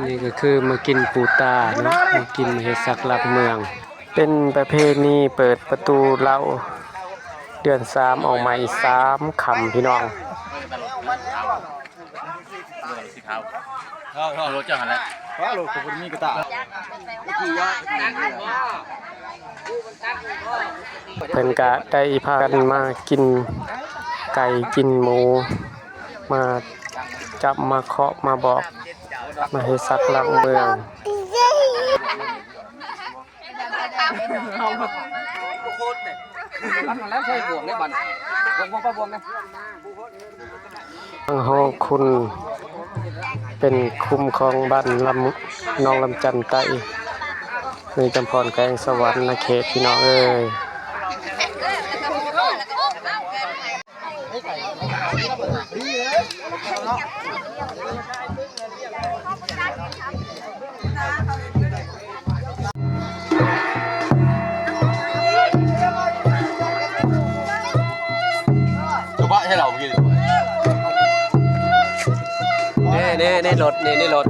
ນີ້ກໍຄືມາກິນປູຕາເນາະ ມາກິນ ມາເຮັດສັກຫຼັກເມືອງ ເປັນປະເພນີເປີດປະຕູເລົາ ເດືອນສາມອອກໃໝ່ສາມຄ່ຳພີ່ນ້ອງ. ເພິ່ນກະໄດ້ພາກັນມາກິນໄກ່ກິນໝູ ມາຈັບມາເຄາະມາບອກ ມາເຮັດສັກຫຼັກເມືອງ. ທາງຮອງຄຸນເປັນຄຸ້ມຄອງບ້ານລຳ ໜອງລຳຈັນໃຕ້ ເມືອງຈຳພອນ ແຂວງສະຫວັນນະເຂດ ພີ່ນ້ອງເອີຍ. ເດ້ ເດ້ ໃນລົດ ນີ້ ໃນລົດ.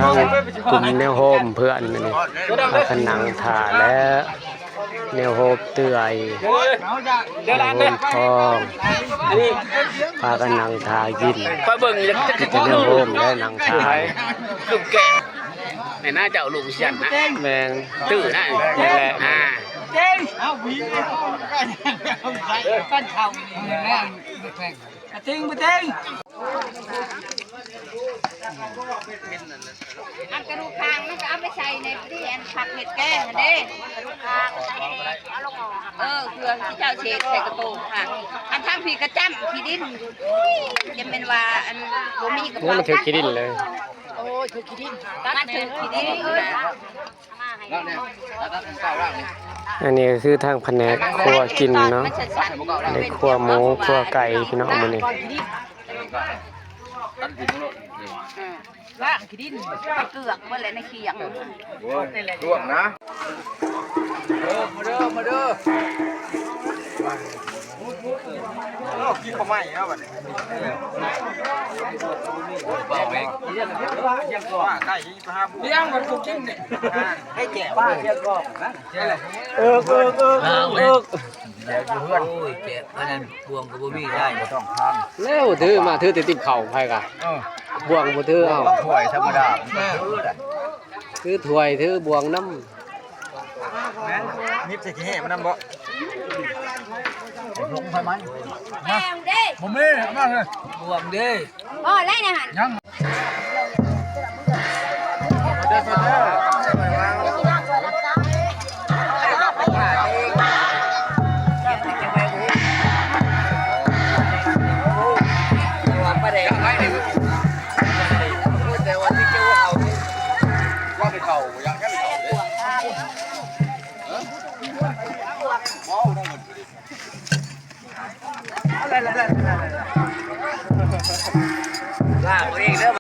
ທາງກຸ່ມແນວໂຮມເພື່ອນນີ້ ພາກັນນັ່ງຖ້າແລ້ວ. ແນວໂຮມເຕືອຍ ແນວໂຮມທອງ ພາກັນນັ່ງຖ້າກິນ ຂ້ອຍເບິ່ງ ມີແຕ່ແນວໂຮມແລະນັ່ງຖ້າ ຄືແກະໃນໜ້າເຈົ້າລູກຊັ້ນນະ. ແມ່ນ ຕື້ນະ ແມ່ນແຫຼະ ອ່າ ອັນກະດູກຄາງມັນກໍເອົາໄປໃສ່ໃນທີ່ອັນຜັກເຫັດແກງຫັ້ນເດ້ ກະດູກຄາງໃສ່ ເອົາລົງອອກ ເອີ ເພື່ອທີ່ເຈົ້າຊິເຮັດໃສ່ກະໂຕງຫັ້ນ. ອັນທາງພີ້ກະຈ້ຳຂີ້ດິນ ຈະແມ່ນວ່າອັນບໍ່ມີກະເປົາ ມັນຖືກຂີ້ດິນເລີຍ ໂອ້ຍ ຖືກຂີ້ດິນ ຕັດ ມັນຖືກຂີ້ດິນ. ອັນນີ້ກໍຄືທາງພະແນກຄົວກິນເນາະ ໄດ້ຄົວໝູຄົວໄກ່ພີ່ນ້ອງມື້ນີ້. ລ້າງຂີ້ດິນ ເກືອກເບິດແລ້ວໃນຂຽງ ໂອ້ຍ ລວກນະ. ເດີ ມາເດີ ມາເດີ ກິນເຂົ້າໃໝ່ເນາະບັດນີ້ ວ່າໄກ່ ລ້ຽງມັນບໍ່ກິນນີ້ ໃຫ້ແຈກ ເອິກ ເອິກ ເອິກ ເອິກ ເອີກ ແຈກຢູ່ເຮືອນ ໂອ້ຍ ແຈກອັນນັ້ນ ບ່ວງກໍບໍ່ມີ ໄດ້ບໍ່ຕ້ອງທາງ ແລ້ວຖືມາ ຖືແຕ່ຕິບເຂົ້າ ໃຜກະ ເອີ ບ່ວງບໍ່ຖືເອົາ ຖ້ວຍທຳມະດາ ຖືຖ້ວຍ ຖືບ່ວງນຳ. ແມ່ນ ໜິບໃສ່ຂີ້ແຫ້ງມັນນຳບໍ່? ລົງໃສ່ມັນ ແມ່ງເດ້ ບໍ່ມີ ເອົາມາເລີຍ ບວມເດ້ ພໍແລ້ວນະຫັ້ນ ຍັງ ລ້າງເອົາເອງເດີ